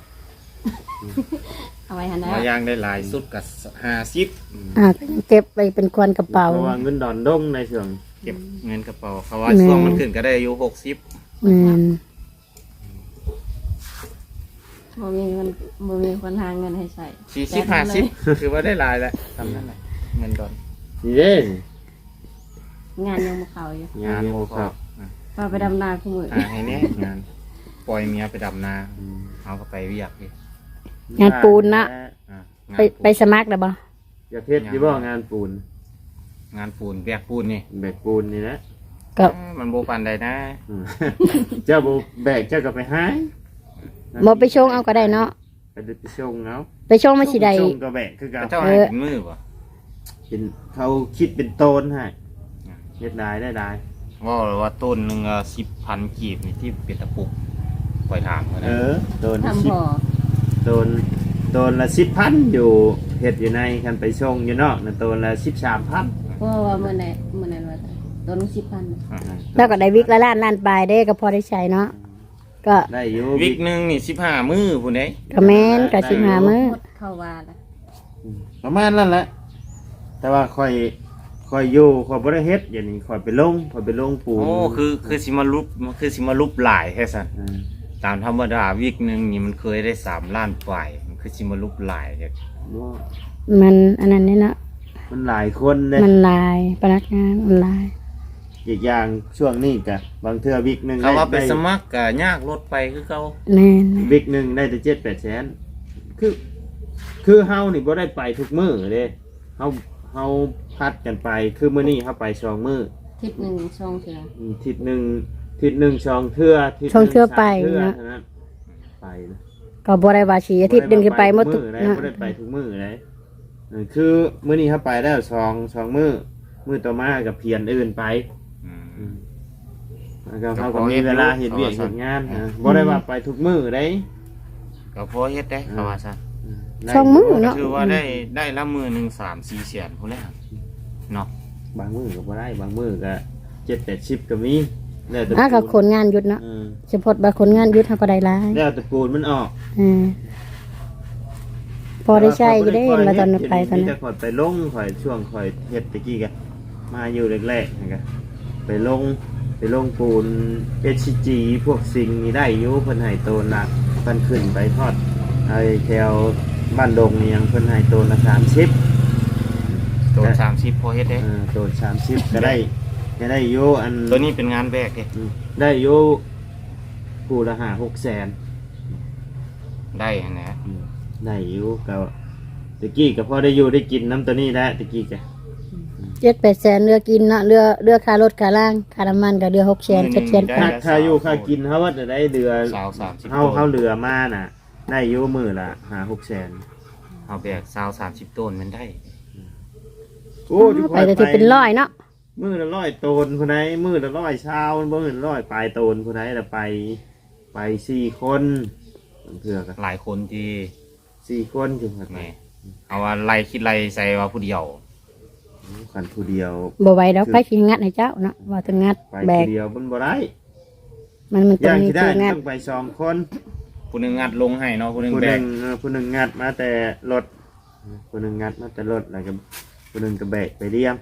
ເອົາໄວ້ຫັ້ນແຫຼະ ວ່າຢ່າງໄດ້ຫຼາຍສຸດກໍຫ້າສິບ. ອືມ ອ່າ ກໍຍັງເກັບໄວ້ເປັນຄວັນກະເປົາ ເພາະວ່າເງິນດອນດົງໃນຊ່ວງ ເກັບເງິນກະເປົາ ເຂົາວ່າ ແມ່ນ ຊ່ວງມັນຂຶ້ນກໍໄດ້ຢູ່ຫົກສິບ. ແມ່ນ ບໍ່ມີເງິນ ບໍ່ມີຄົນຫາເງິນໃຫ້ໃຊ້. ສີ່ສິບ ແປດພັນ ຫ້າສິບ ເລີຍ ຖືວ່າໄດ້ຫຼາຍແລ້ວ ສ່ຳນັ້ນແຫຼະ ເງິນດອນ. ນີ້ເດ້ ງານຍັງບໍ່ເຂົ້າຢູ່. ງານຍັງບໍ່ເຂົ້າ. ອືມ ວ່າໄປດຳນາຄູ່ມື້. ຫາໃຫ້ແດ່ງານ ປ່ອຍເມຍໄປດຳນາ. ອືມ ເຮົາກໍໄປວຽກອີກ. ງານປູນເນາະ. ອ່າ ໄປ ງານປູນ ໄປສະໝັກແລ້ວບໍ່? ຢາກເຮັດຢູ່ບໍ່ ງານ ງານປູນ? ງານປູນ ແບກປູນນີ້ ແບກປູນນີ້ແຫຼະ. ກໍ ເອີ ມັນບໍ່ປານໃດນະ. ອືມ ເຈົ້າບໍ່ແບກ ເຈົ້າກໍໄປຫາ ບໍ່ ໄປສົ່ງເອົາກໍໄດ້ເນາະ. ໄປ ໄປສົ່ງເອົາ ໄປສົ່ງມັນຊິໄດ້ ສົ່ງກໍແບກຄືກັນ. ເຂົາເຈົ້າໃຫ້ ເອີ ເປັນມື້ບໍ່? ເປັນ ເຂົາຄິດເປັນໂຕນໃຫ້. ອືມ ເຮັດຫຼາຍໄດ້ຫຼາຍ. ເວົ້າແລ້ວວ່າໂຕນໜຶ່ງ ເອີ ສິບພັນກີບນີ້ ທີ່ເປັນຕະປຸກ ຂ້ອຍຖາມມື້ນັ້ນ. ເອີ ໂຕນ ທຳ ສິບ ພໍ ໂຕນ ໂຕນລະສິບພັນ ຢູ່ ເຮັດຢູ່ໃນ ຄັນໄປສົ່ງຢູ່ນອກນະ ໂຕນລະສິບສາມພັນ. ເພາະວ່າມື້ນັ້ນ ມື້ນັ້ນວ່າໂຕນສິບພັນ. ອືມ ແລ້ວກໍໄດ້ວິກລະລ້ານ ລ້ານປາຍເດ້ ກໍພໍໄດ້ໃຊ້ເນາະ. ອືມ ກໍໄດ້ຢູ່ ວິກໜຶ່ງນີ້ສິບຫ້າມື້ພຸ້ນເດ້. ກໍແມ່ນ ກໍສິບຫ້າມື້ ເຂົ້າວ່າລະ ອືມ ປະມານນັ້ນແຫຼະ. ແຕ່ວ່າຂ້ອຍ ຂ້ອຍຢູ່ ຂ້ອຍບໍ່ໄດ້ເຮັດ ດຽວນີ້ຂ້ອຍໄປລົງ ຂ້ອຍໄປລົງປູນ. ໂອ້ ຄື ຄືຊິມາຫຼຸບ ຄືຊິມາຫຼຸບຫຼາຍແທ້ຊັ້ນ. ອືມ ຕາມທຳມະດາວິກໜຶ່ງນີ້ມັນເຄີຍໄດ້ສາມລ້ານປາຍ ມັນຄືຊິມາຫຼຸບຫຼາຍແທ້. ບໍ່ ມັນອັນນັ້ນເດ້ເນາະ ມັນຫຼາຍຄົນເດ້ ມັນຫຼາຍ ພະນັກງານມັນຫຼາຍ. ອີກຢ່າງຊ່ວງນີ້ກະບາງເທື່ອວິກໜຶ່ງ ຄັນວ່າໄປ ໄດ້ ໄປສະໝັກກະຍາກລົດໄປຄືເກົ່າ. ແມ່ນ ວິກໜຶ່ງໄດ້ແຕ່ເຈັດແປດແສນ ຄື ຄືເຮົານີ້ບໍ່ໄດ້ໄປທຸກມື້ເດ້ ເຮົາ ເຮົາຜັດກັນໄປ ຄືມື້ນີ້ເຮົາໄປສອງມື້ ທິດໜຶ່ງສອງເທື່ອ ອືມ ທິດໜຶ່ງ ທິດໜຶ່ງສອງເທື່ອ ທິດໜຶ່ງສອງເທື່ອໄປເນາະ ເທົ່ານັ້ນ ໄປນະ ກໍບໍ່ໄດ້ວ່າຊິອາທິດໜຶ່ງຊິໄປໝົດທຸກມື້ໃດ ເນາະ ບໍ່ໄດ້ໄປທຸກມື້ໃດ ເອີ ຄືມື້ນີ້ເຮົາໄປແລ້ວສອງ ສອງມື້ ມື້ຕໍ່ມາກໍພຽນອື່ນໄປ ອືມ ອືມ ແລ້ວກໍເຮົາກໍມີເວລາເຮັດວຽກເຮັດງານ ເອີ ບໍ່ໄດ້ວ່າໄປທຸກມື້ໃດ ກໍພໍເຮັດເດ້ ເອີ ເຂົາວ່າຊັ້ນ ອືມ ໄດ້ ສອງມື້ເນາະ ຖືວ່າໄດ້ ອືມ ໄດ້ລະມື້ໜຶ່ງສາມສີ່ແສນພຸ້ນແຫຼະເນາະ ບາງມື້ກໍບໍ່ໄດ້ ບາງມື້ກໍເຈັດແປດສິບກໍມີ ແລ້ວແຕ່ ອ່າ ກໍຄົນງານຢຸດເນາະ ເອີ ສະເພາະວ່າຄົນງານຢຸດເຮົາກໍໄດ້ຫຼາຍ ແລ້ວແຕ່ປູນມັນອອກ ເອີ ພໍໄດ້ໃຊ້ຢູ່ເດ້ ເຫັນວ່າຕອນໄປຕອນນັ້ນ ມີແຕ່ຂ້ອຍໄປລົງ ຂ້ອຍ ຊ່ວງຂ້ອຍເຮັດຕະກີ້ກະມາຢູ່ແລກໆຫັ້ນກະໄປລົງ ໄປລົງປູນ ເອັສຊີຈີ ພວກຊິງນີ້ໄດ້ຢູ່ ເພິ່ນໃຫ້ໂຕນລະ ເພິ່ນຂຶ້ນໄປຮອດໄອ້ແຖວບ້ານດົງອີ່ຫຍັງ ເພິ່ນໃຫ້ໂຕນລະສາມສິບ ໂຕນສາມສິບພໍເຮັດເດ້ ເອີ ໂຕນສາມສິບກະໄດ້ ກະໄດ້ຢູ່ ອັນ ໂຕນີ້ເປັນງານແບກເດ້ ອືມ ໄດ້ຢູ່ ຜູ້ລະຫ້າຫົກແສນ ໄດ້ຫັ້ນແຫຼະ ອືມ ໄດ້ຢູ່ ກໍຕະກີ້ກໍພໍໄດ້ຢູ່ໄດ້ກິນນຳໂຕນີ້ແຫຼະ ຕະກີ້ກໍ ເຈັດແປດແສນເຫຼືອກິນເນາະ ເຫຼືອ ເຫຼືອຄ່າລົດຄ່າລາງ ຄ່ານ້ຳມັນກໍເດືອນຫົກແສນ ເຈັດແສນ ຄ່າຢູ່ຄ່າກິນເຮົາເບິດໄດ້ ເດືອນຊາວສາມສິບ ເຮົາ ໂຕ ເຮົາເຫຼືອມານະ ໄດ້ຢູ່ມື້ລະຫ້າຫົກແສນ ເຮົາແບກຊາວສາມສິບໂຕນແມ່ນໄດ້ ໂອ້ ໄປແຕ່ທີ່ເປັນຮ້ອຍເນາະ ມື້ລະຮ້ອຍໂຕນຜູ້ໃດ ມື້ລະຮ້ອຍຊາວ ມື້ລະຮ້ອຍປາຍໂຕນຜູ້ໃດລະໄປ ໄປສີ່ຄົນ ບາງເທື່ອກໍຫຼາຍຄົນຕິ ສີ່ຄົນ ແມ່ນ ເອົາວ່າໄລ່ ຄິດໄລ່ໃສ່ວ່າຜູ້ດຽວ ໂອ້ ຄັນຜູ້ດຽວ ບໍ່ໄຫວດອກ ຄື ໃຜຊິງັດໃຫ້ເຈົ້າເນາະ ວ່າຕ້ອງງັດ ໄປ ແບກ ຜູ້ດຽວມັນບໍ່ໄດ້ ມັນ ມັນຕ້ອງມີຜູ້ງັດ ຕ້ອງໄປສອງຄົນ ຜູ້ໜຶ່ງງັດລົງໃຫ້ເນາະ ຜູ້ໜຶ່ງ ຜູ້ໜຶ່ງແບກ ເອີ ຜູ້ໜຶ່ງງັດມາແຕ່ລົດ ຜູ້ໜຶ່ງງັດມາແຕ່ລົດ ແລ້ວກໍຜູ້ໜຶ່ງກໍແບກໄປລຽງ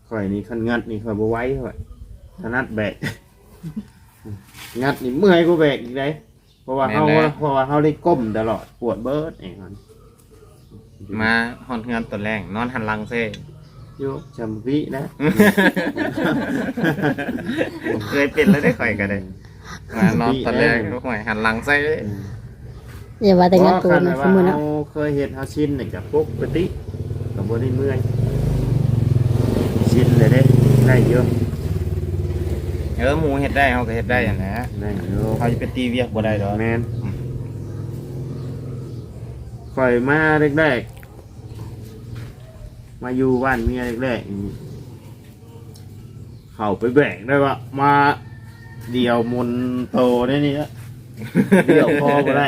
ຂ້ອຍນີ້ຄັນງັດນີ້ຂ້ອຍບໍ່ໄຫວ ຂ້ອຍຖະໜັດແບກ ງັດນີ້ເມື່ອຍກວ່າແບກອີກເດ້ ເພາະວ່າເຮົາ ແມ່ນແຫຼະ ເພາະວ່າເຮົາໄດ້ກົ້ມຕະຫຼອດ ປວດເບິດເອງ ມາຮອດເຮືອນຕອນແລງ ນອນຫັນຫຼັງເຊີ ຢູ່ຈຳວິນະ ເຄີຍເປັນແລ້ວເດ້ ຂ້ອຍກໍໄດ້ ມານອນຕອນແລງ ໂອ້ຍ ຫັນຫຼັງໃສ່ເລີຍ ອືມ ຢ່າວ່າແຕ່ງານໂຕນະ ບໍ່ ຄັນແບບວ່າ ຊຸມມື້ເນາະ ເຮົາເຄີຍເຮັດ ເຮົາຊິນນີ້ກໍປົກກະຕິ ກໍບໍ່ໄດ້ເມື່ອຍ ຊິນແລ້ວເດ້ ໄດ້ຢູ່ ເອີ ໝູ່ເຮັດໄດ້ ເຮົາກໍເຮັດໄດ້ຫັ້ນແຫຼະ ໄດ້ຢູ່ ເຮົາຈະໄປຕີວຽກບໍ່ໄດ້ດອກ ແມ່ນ ອືມ ຂ້ອຍມາແລກໆ ມາຢູ່ບ້ານເມຍແລກໆນີ້ ເຂົ້າໄປແບກໄດ້ວ່າ ມາດຽວມົນໂຕໄດ້ນີ້ລະ ດຽວພໍບໍ່ໄດ້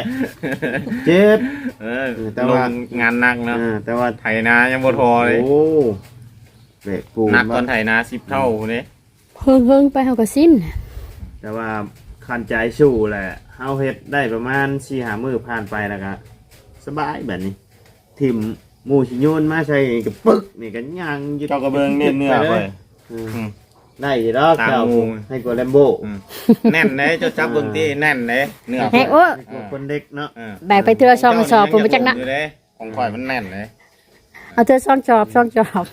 ເຈັບ ເອີ ເອີ ແຕ່ວ່າ ລົງງານໜັກເນາະ ເອີ ແຕ່ວ່າໄຖນາຍັງບໍ່ທໍ່ເລີຍ ໂອ້ ແບກປູນໜັກກວ່າໄຖນາສິບເທົ່າພຸ້ນເດ້ ເຫິງໆໄປເຮົາກໍຊິນ ແຕ່ວ່າຄັນໃຈສູ້ແຫຼະ ເຮົາເຮັດໄດ້ປະມານສີ່ຫ້າມື້ຜ່ານໄປແລ້ວກໍສະບາຍ ບາດນີ້ ຖິ້ມ ໝູ່ຊິໂຍນມາໃສ່ນີ້ກໍປຶກ ນີ້ກໍຍ່າງຢູ່ ເຈົ້າກໍເບິ່ງເໜືອ ເໜືອຂ້ອຍ ເອີ ອືມ ໄດ້ຢູ່ດອກ ຕາມ ເຈົ້າ ໝູ່ ໃຫ້ກວ່າແລມໂບ ອືມ ແໜ້ນເດ້ ເຈົ້າຈັບເບິ່ງຕິ ອ່າ ແໜ້ນເດ້ ເໜືອ ແຮງ ໂອ້ ໃຫ້ກວ່າຄົນເດັກເນາະ ເອີ ແບກໄປເທື່ອສອງກະສອບ ເຈົ້ານີ້ຍັງ ພຸ້ນບໍ່ຈັກນະ ຢູ່ເດ້ ຂອງຂ້ອຍມັນແໜ້ນເດ້ ເອົາເທື່ອສອງຈອບ ສອງຈອບ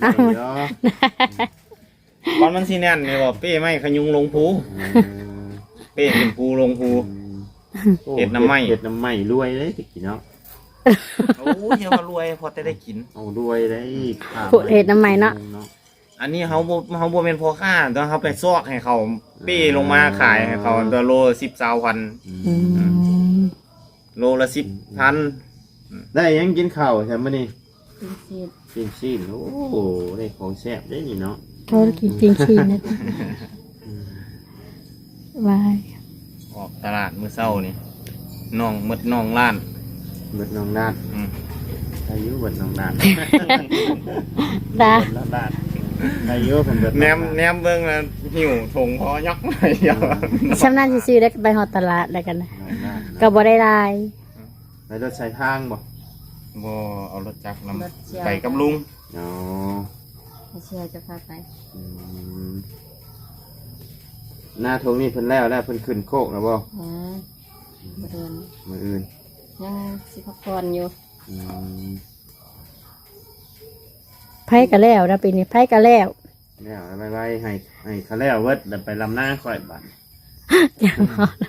ເອົາ ໄດ້ຢູ່ ກ່ອນມັນຊິແໜ້ນນີ້ບໍ່ ເປ້ໄມ້ຂະຍຸງລົງພູ ເອີ ເປ້ຂຶ້ນພູລົງພູ ອືມ ໂອ້ ເຮັດນ້ຳໄມ້ ເຮັດ ເຮັດນ້ຳໄມ້ລວຍເດ້ຕະກີ້ເນາະ ໂອ້ ຢ່າວ່າລວຍ ພໍແຕ່ໄດ້ກິນ ເອົາລວຍໄດ້ ອືມ ຂ້າ ເຮັດນ້ຳໄມ້ເນາະ ເນາະ ອັນນີ້ເຮົາບໍ່ ເຮົາບໍ່ແມ່ນພໍ່ຄ້າ ແຕ່ເຮົາໄປຊອກໃຫ້ເຂົາ ເປ້ລົງມາຂາຍໃຫ້ເຂົາ ອ່າ ແຕ່ໂລລະສິບ ຊາວພັນ ອືມ ອືມ ໂລລະສິບພັນ ອືມ ໄດ້ຫຍັງກິນເຂົ້າຊະມື້ນີ້? ປີ້ງຊີ້ນ ປີ້ງຊີ້ນ ໂອ້ ໄດ້ຂອງແຊບເດ້ນີ້ເນາະ ໂອ້ ໄດ້ກິນປີ້ງຊີ້ນນະ ອືມ ວາຍ ອອກຕະຫຼາດມື້ເຊົ້ານີ້ ໜ່ອງ ໝົດໜ່ອງລ້ານ ໝົດໜ່ອງລ້ານ ອືມ ໄດ້ຢູ່ ໝົດໜ່ອງລ້ານ ດາ ໝົດລ້ານ ໄດ້ຢູ່ ເພິ່ນເບິດ ແນມ ລ້ານ ແນມເບິ່ງແລ້ວ ຫິ້ວຖົງພໍຍົກ ອືມ ຊ່ຳນັ້ນຊື່ໆ ໄດ້ໄປຮອດຕະຫຼາດແລ້ວກັນ ໜ່ອງລ້ານເນາະ ກໍບໍ່ໄດ້ຫຼາຍ ໄປລົດສາຍທາງບໍ່? ບໍ່ ເອົາລົດຈັກນຳ ລົດເຊົ່າ ໄປກັບລຸງ ອໍ ລົດເຊົ່າຈະພາໄປ ອືມ ນາທົ່ງນີ້ເພິ່ນແລ້ວແລ້ວ ເພິ່ນຂຶ້ນໂຄກແລ້ວບໍ່? ອືມ ມື້ອື່ນ ມື້ອື່ນ ຍັງຊິພັກຜ່ອນຢູ່ ອືມ ໃຜກໍແລ້ວນະ ປີນີ້ໃຜກໍແລ້ວ ແລ້ວໄວໆ ໃຫ້ ໃຫ້ເຂົາແລ້ວເບິດ ແລ້ວໄປລຳນາຂ້ອຍບາດ ຢ່າເວົ້ານ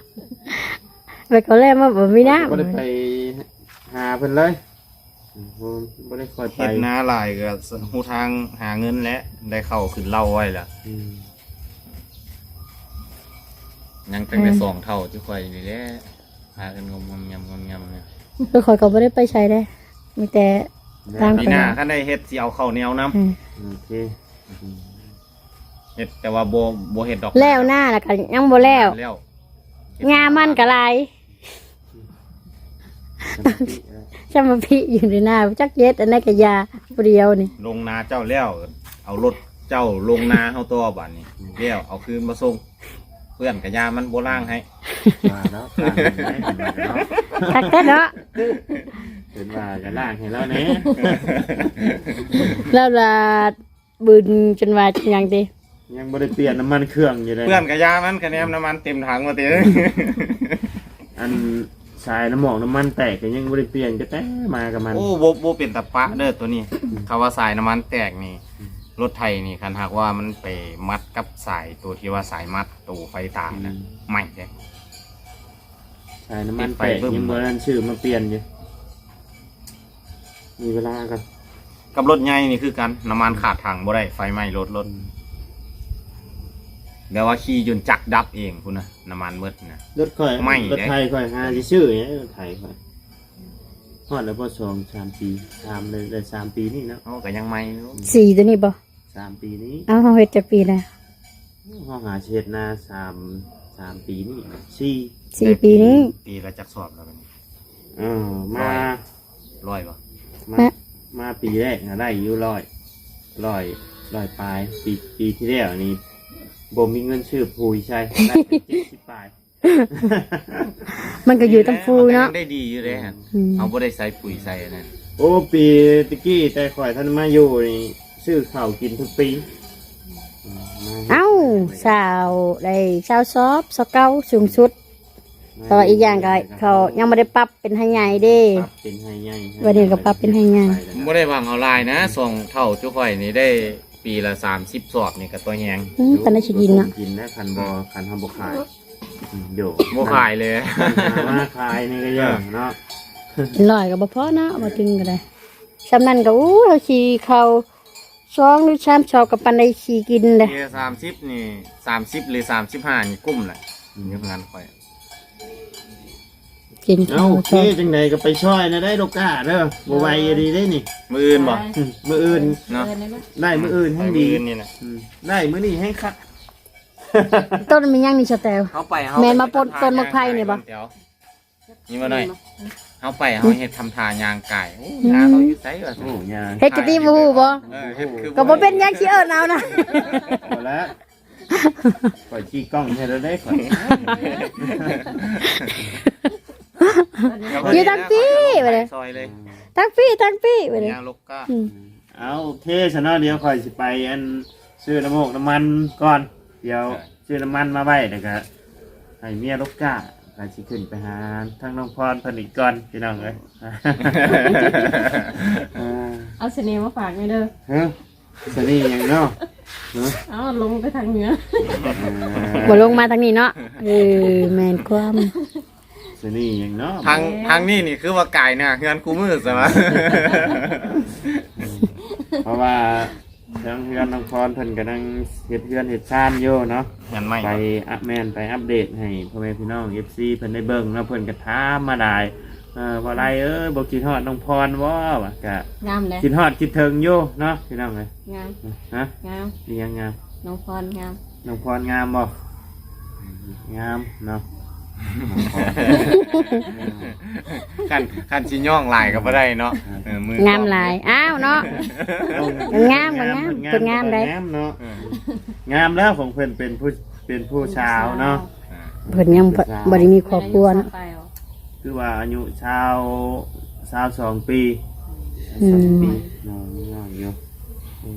ະ ໄປເຂົາແລ້ວມາບໍ່ມີນ້ຳ ບໍ່ໄດ້ໄປຫາເພິ່ນເລີຍ. ບໍ່ ບໍ່ໄດ້ຄ່ອຍໄປ ເຮັດນາຫຼາຍກໍຮູ້ທາງຫາເງິນແຫຼະ ໄດ້ເຂົ້າຂຶ້ນເລົ້າໄວລະ. ອືມ ຍັງຕັ້ງແຕ່ ອືມ ສອງເທົ່າຈຸຂ້ອຍນີ້ແຫຼະ ຫາເງິນງົມງຳງຳງຳງຳນີ້. ຄືຂ້ອຍກໍບໍ່ໄດ້ໄປໃສເດ້ ມີແຕ່ທາງ ປີໜ້າ ເພິ່ນ ຄັນໄດ້ເຮັດຊິເອົາເຂົ້າໜຽວນຳ. ອືມ ໂອເຄ ເຮັດແຕ່ວ່າບໍ່ ບໍ່ເຮັດດອກ ແລ້ວນາແລ້ວກໍຍັງບໍ່ແລ້ວ ແລ້ວ ຫຍ້າມັນກໍຫຼາຍ ສະມາທິຢູ່ໃນນາ ຈັກເຮັດອັນໃດກໍຢ່າ ຜູ້ດຽວນີ້ ລົງນາເຈົ້າແລ້ວ ເອົາລົດເຈົ້າລົງນາເຮົາຕໍ່ບາດນີ້ ແລ້ວເອົາຄືນມາສົ່ງ ເປື້ອນກໍຢ່າມັນບໍ່ລ້າງໃຫ້ ວ່າແລ້ວ ຄັກແທ້ເນາະ ເພິ່ນວ່າກໍລ້າງໃຫ້ລາວແດ່ ລາວລະ ບືນຈົນວ່າຈັ່ງຫຍັງຕິ ຍັງບໍ່ໄດ້ປ່ຽນນ້ຳມັນເຄື່ອງຢູ່ເດ້ ເປື້ອນກະຢ່າມັນ ຄະແນນນ້ຳມັນເຕັມຖັງວ່າຕິ ອັນສາຍນ້ຳໝອກນ້ຳມັນແຕກກໍຍັງບໍ່ໄດ້ປ່ຽນ ກໍແຕ່ມາກັບມັນ. ໂອ້ ບໍ່ ບໍ່ເປັນຕາປະເດີໂຕນີ້ ຄຳວ່າສາຍນ້ຳມັນແຕກນີ້ ລົດໄຖນີ້ ຄັນຫາກວ່າມັນໄປມັດກັບສາຍໂຕທີ່ວ່າສາຍມັດໂຕໄຟຕາຍນະ ອືມ ໄໝ້ເດ້ ສາຍນ້ຳມັນແຕກ ຍັງບໍ່ທັນຊື້ມາປ່ຽນຢູ່ ມີເວລາກ່ອນ. ກັບລົດໃຫຍ່ນີ້ຄືກັນ ນ້ຳມັນຂາດຖັງບໍ່ໄດ້ ໄຟໄໝ້ລົດ ລົດ ອືມ ແບບວ່າຂີ່ຈົນຈັກດັບເອງພຸ້ນນະ ນ້ຳມັນໝົດນະ ລົດຂ້ອຍ ໄໝ້ເດ້ ລົດໄຖຂ້ອຍຫາຊິຊື້ແຫຼະ ລົດໄຖຂ້ອຍ ຮອດແລ້ວບໍ່ ສອງສາມປີ ສາມ ໄດ້ ໄດ້ສາມປີນີ້ເນາະ ເຮົາກໍຍັງໃໝ່ຢູ່ ສີ່ໂຕນີ້ບໍ່? ສາມປີນີ້ ເອົ້າ ເຮົາເຮັດຈັກປີແລ້ວ? ເຮົາຫາຊິເຮັດນາສາມ ສາມປີນີ້ ສີ່ ສີ່ປີນີ້ ປີລະຈັກສອບແລ້ວບັດນີ້? ເອີ ມາ ຮ້ອຍ ຮ້ອຍບໍ່? ມາ ຮະ ມາປີແລກນະໄດ້ຢູ່ຮ້ອຍ ຮ້ອຍ ຮ້ອຍປາຍ ປີ ປີທີ່ແລ້ວນີ້ບໍ່ມີເງິນຊື້ປຸ໋ຍໃສ່ ໄດ້ເຈັດສິບປາຍ ມັນກໍຢູ່ນຳປູເນາະ ໄດ້ດີຢູ່ເດ້ ອືມ ເຮົາບໍ່ໄດ້ໃສ່ປຸ໋ຍໃສ່ອັນນັ້ນ. ໂອ້ ປີຕະກີ້ແຕ່ຂ້ອຍທັນມາຢູ່ນີ້ ຊື້ເຂົ້າກິນທຸກປີ. ເອົ້າ ຊາວ ໄດ້ຊາວສອບ ຊາວເກົ້າ ສູງສຸດ ແຕ່ວ່າອີກຢ່າງກໍເຂົາຍັງບໍ່ໄດ້ປັບເປັນໄຮ່ໃຫຍ່ເດ້ ປັບເປັນໄຮ່ໃຫຍ່ ບັດນີ້ກໍປັບເປັນໄຮ່ໃຫຍ່ ບໍ່ໄດ້ຫວັງເອົາຫຼາຍນະ ສອງເທົ່າຈຸຂ້ອຍນີ້ໄດ້ ປີລະສາມສິບສອບນີ້ກໍຕົວແຮງ ອືມ ປານໃດຊິກິນເນາະ ກິນນະ ຄັນບໍ່ ຄັນເຮົາບໍ່ຂາຍ ໂດ ບໍ່ຂາຍເລີຍ ມາຂາຍນີ້ກໍເຢີ້ເນາະ ເປັນຮ້ອຍກໍບໍ່ພໍເນາະ ບໍ່ເຖິງກໍໄດ້ ຊ່ຳນັ້ນກໍ ໂອ້ ເຮົາຊິເຂົ້າສອງຫຼືສາມຊອກກໍປານໃດຊິກິນເດ້ ປີລະສາມສິບນີ້ ສາມສິບຫຼືສາມສິບຫ້ານີ້ກຸ້ມແຫຼະ ອືມ ຢູ່ເຮືອນຂ້ອຍ. ກິນເຂົ້າ ເອົ້າ ໂອເຄ ຈັ່ງໃດກໍໄປຊ່ອຍແດ່ເດີລູກກ້າເດີ ບໍ່ໄຫວອີ່ຫຼີເດ້ນີ້ ມື້ອື່ນບໍ່? ອືມ ມື້ອື່ນເນາະ ໄດ້ມື້ອື່ນແຮງດີ ໄດ້ມື້ນີ້ແຮງຄັກ ຕົ້ນມີຫຍັງນີ້ສະແຕວ ເຮົາໄປ ເຮົາ ແມ່ນມາປົນຕົ້ນໝາກໄຜ່ນີ້ບໍ່? ນີ້ບໍ່ໜ້ອຍ ເຮົາໄປ ເຮົາເຮັດທຳທ່າຍ່າງກາຍ ໂອ້ ອືມ ນ້າເຮົາຢູ່ໃສວະ ໂອ້ ຍ່າງ ເຮັດຈັ່ງຊີ້ບໍ່ຮູ້ບໍ່? ເອີ ເຮັດຄື ກໍບໍ່ເປັນຫຍັງ ຊິເອີ້ນເອົານະ ບໍ່ລະ ຂ້ອຍຂີ່ກ້ອງໃຫ້ແລ້ວເດ້ຂ້ອຍ ຢູ່ທາງພີ້ ໄປເລີຍ ທາງພີ້ ທາງພີ້ ໄປເລີຍ ຍ່າງລົກກະ ອືມ ເອົາ ໂອເຄ ຊັ້ນເນາະ ດຽວຂ້ອຍຊິໄປ ອັນ ຊື້ນ້ຳໝົກນ້ຳມັນກ່ອນ ດຽວ ເອີ ຊື້ນ້ຳມັນມາໄວ້ ແລ້ວກະໃຫ້ເມຍລົກກະ ຂ້ອຍຊິຂຶ້ນໄປຫາທາງນ້ອງພອນເພິ່ນອີກກ່ອນ ພີ່ນ້ອງເອີຍ ເອົາສະເໜ່ມາຝາກແດ່ເດີ ຮະ? ສະເໜ່ຫຍັງເນາະ? ເອົາລົງໄປທາງເໜືອ ເອີ ບໍ່ລົງມາທາງນີ້ເນາະ ເອີ ແມ່ນຄວາມ ສະເໜ່ຫຍັງເນາະ? ທາງ ທາງນີ້ນີ້ຄືວ່າກາຍໜ້າເຮືອນຄູ່ມື້ຊະວະ ເພາະວ່າທາງເຮືອນນ້ອງພອນເພິ່ນກຳລັງເຮັດເຮືອນເຮັດຊານຢູ່ເນາະ ງານໃໝ່ ໄປ ອະ ແມ່ນ ໄປອັບເດດໃຫ້ພໍ່ແມ່ພີ່ນ້ອງເອັຟຊີເພິ່ນໄດ້ເບິ່ງເນາະ ເພິ່ນກໍຖາມມາຫຼາຍ ເອີ ບໍ່ໄດ້ເອີຍ ບໍ່ຄິດຮອດນ້ອງພອນບໍ່ ວ່າກະ ງາມເດ້ ຄິດຮອດຄິດເຖິງຢູ່ເນາະ ພີ່ນ້ອງເອີຍ ງາມ ຮະ ງາມ ອີຫຍັງງາມ ນ້ອງພອນງາມ ນ້ອງພອນງາມບໍ່? ງາມເນາະ ຄັນ ຄັນຊິຍ້ອງຫຼາຍກໍບໍ່ໄດ້ເນາະ ເອີ ມື ງາມຫຼາຍ ອ້າວເນາະ ງາມກໍງາມ ເພິ່ນງາມໄດ໋ ງາມເນາະ ເອີ ງາມແລ້ວຂອງເພິ່ນເປັນຜູ້ ເປັນຜູ້ສາວເນາະ ເພິ່ນຍັງ ຜູ້ສາວ ບໍ່ໄດ້ມີຄອບຄົວເນາະ ຄືວ່າອາຍຸຊາວ ຊາວສອງປີ ອືມ ຊາວສອງປີ ນ້ອງຍັງນ້ອຍຢູ່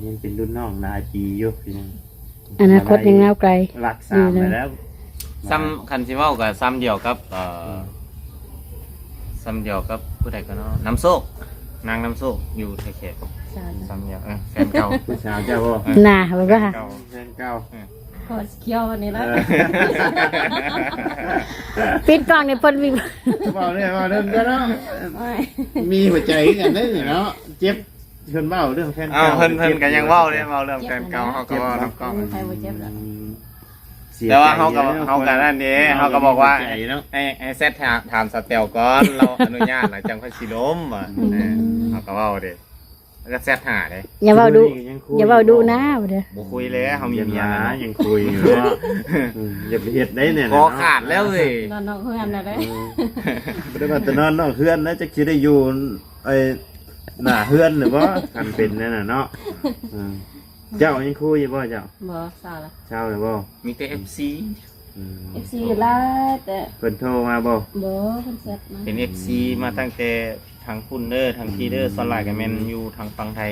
ຍັງເປັນລຸ້ນນ້ອງຫຼາຍປີຢູ່ ພີ່ນ້ອງ ອະນາຄົດຍັງຍາວໄກ ຫຼັກສາມໄປແລ້ວ ສ່ຳ ຄັນຊິເວົ້າກໍສ່ຳດຽວກັບ ເອີ ສ່ຳດຽວກັບຜູ້ໃດກໍເນາະ ນ້ຳໂຊກ ນາງນ້ຳໂຊກ ຢູ່ໄທແຂກ ສ່ຳດຽວ ເອີ ແຟນເກົ່າ ຜູ້ສາວເຈົ້າບໍ່? ເອີ ໜ້າ ແຟນເກົ່າ ແຟນເກົ່າ ເອີ ຂໍສຽວນີ້ລະ ເອີ ປິດກ້ອງນີ້ເພິ່ນມີ ເວົ້າເລື່ອງ ເວົ້າເລື່ອງກັນເນາະ ໂອ້ຍ ມີຫົວໃຈຄືກັນເດ້ເນາະ ເຈັບ ເພິ່ນເວົ້າເລື່ອງແຟນເກົ່າ ເອີ ເພິ່ນ ເພິ່ນກໍຍັງເວົ້າເດ້ ເວົ້າເລື່ອງແຟນເກົ່າ ເຮົາກໍເວົ້ານຳກ້ອງ ອືມ ໃຜບໍ່ເຈັບດອກ ອືມ ເສຍໃຈ ແຕ່ວ່າເຮົາກໍ ເນາະ ເຮົາກໍນັ້ນເດ້ ເຮົາກໍບອກວ່າ ໃຫ້ ໃຫ້ແຊັດຖາມ ຖາມສາວແຕວກ່ອນ ລາວອະນຸຍາດແລ້ວຈັ່ງຄ່ອຍຊິລົມວ່າ ອືມ ເອີ ເຮົາກໍເວົ້າເດ້ ແລ້ວກໍແຊັດຫາເດ້ ຢ່າເວົ້າດຸ ຢ່າເວົ້າດຸນາ ບໍ່ເດີ ບໍ່ຄຸຍແລ້ວ ເຮົາມີເມຍແລ້ວ ຍັງຄຸຍຢູ່ເນາະ ອືມ ຢ່າໄປເຮັດໄດ້ແນວນັ້ນເນາະ ຄໍຂາດແລ້ວເວີຍ ນອນນອກເຮືອນແລ້ວເດ້ ເອີ ບໍ່ໄດ້ວ່າແຕ່ນອນນອກເຮືອນນະ ຈັກຊິໄດ້ຢູ່ ໄອ້ ໜ້າເຮືອນຫຼືບໍ່ ຄັນເປັນແນວນັ້ນເນາະ ເອີ ເຈົ້າຍັງຄຸຍຢູ່ບໍ່ເຈົ້າ? ບໍ່ ເຊົາລະ ເຊົາແລ້ວບໍ່? ມີແຕ່ເອັຟຊີ ອືມ ເອັຟຊີຫຼາຍ ແຕ່ເພິ່ນໂທມາບໍ່? ບໍ່ ເພິ່ນແຊັດມາ ເປັນເອັຟຊີມາຕັ້ງແຕ່ທາງພຸ້ນເດີ ທາງພີ້ເດີ ອືມ ສ່ວນຫຼາຍກໍແມ່ນຢູ່ທາງຝັ່ງໄທ ອື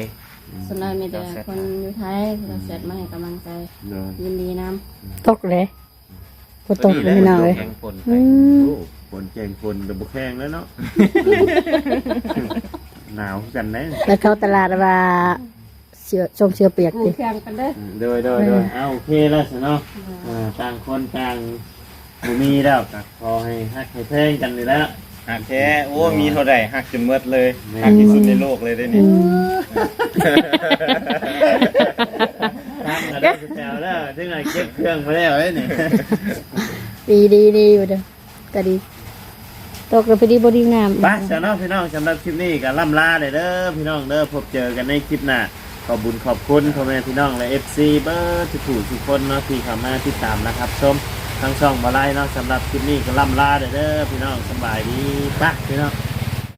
ມ ສ່ວນຫຼາຍມີແຕ່ຄົນຢູ່ໄທ ເພິ່ນແຊັດມາໃຫ້ກຳລັງໃຈ ໂດຍ ຍິນດີນຳ ຕົກເດ້ ຝົນຕົກ ເພິ່ນນີ້ແຫຼະ ພີ່ນ້ອງເອີຍ ແຂ່ງຝົນໄປ ອືມ ໂອ້ ຝົນແຂ່ງຝົນກໍບໍ່ແຂ່ງແລ້ວເນາະ ໜາວຄືກັນເດ້ ແລ້ວເຂົ້າຕະຫຼາດວ່າ ເສື້ອ ຊົງເສື້ອປຽກຕິ ແຂ່ງກັນເດີ ອືມ ໂດຍ ໂດຍ ໂດຍ ເອີ ເອົາ ໂອເຄແລ້ວຊັ້ນເນາະ ເອີ ເອີ ຕ່າງຄົນຕ່າງບໍ່ມີແລ້ວ ກໍຂໍໃຫ້ຮັກໃຫ້ແພງກັນນີ້ແຫຼະ ຮັກແທ້ ໂອ້ ໂດຍ ມີເທົ່າໃດຮັກຈົນໝົດເລີຍ ແມ່ນ ຮັກທີ່ສຸດໃນໂລກເລີຍເດ້ນີ້ ອືມ ຕາມກັນເດີ ແຖວເດີ ເຖິງວ່າເກັບເຄື່ອງມາແລ້ວເດ້ນີ້ ດີ ດີ ດີຢູ່ເດີ ກໍດີ ຕົກແລ້ວພໍດີບໍ່ດີງາມ ໄປຊະເນາະພີ່ນ້ອງ ສຳລັບຄລິບນີ້ກໍລ່ຳລາເດີພີ່ນ້ອງເດີ ພົບເຈີກັນໃນຄລິບໜ້າ ຂອບບຸນຂອບຄຸນພໍ່ແມ່ພີ່ນ້ອງ ແລະ ເອັຟຊີ ເບິດທຸກຜູ້ທຸກຄົນເນາະ ທີ່ເຂົ້າມາຕິດຕາມ ແລະ ຮັບຊົມທາງຊ່ອງບໍ່ໄລເນາະ ສຳລັບຄລິບນີ້ກໍລ່ຳລາເດີພີ່ນ້ອງ ສະບາຍດີ ໄປພີ່ນ້ອງ.